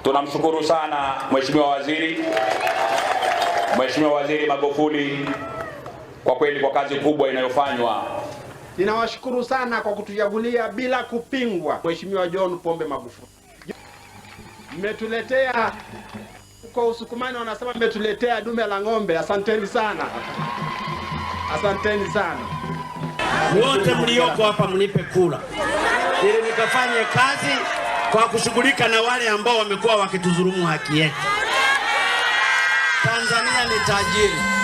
Tunamshukuru sana Mheshimiwa Waziri, Mheshimiwa Waziri Magufuli kwa kweli kwa kazi kubwa inayofanywa. Ninawashukuru sana kwa kutuchagulia bila kupingwa Mheshimiwa John Pombe Magufuli. Mmetuletea huko Usukumani wanasema mmetuletea dume la ng'ombe. Asanteni sana, asanteni sana. Wote mlioko hapa mnipe kura ili nikafanye kazi kwa kushughulika na wale ambao wamekuwa wakitudhulumu haki yetu. Tanzania ni tajiri.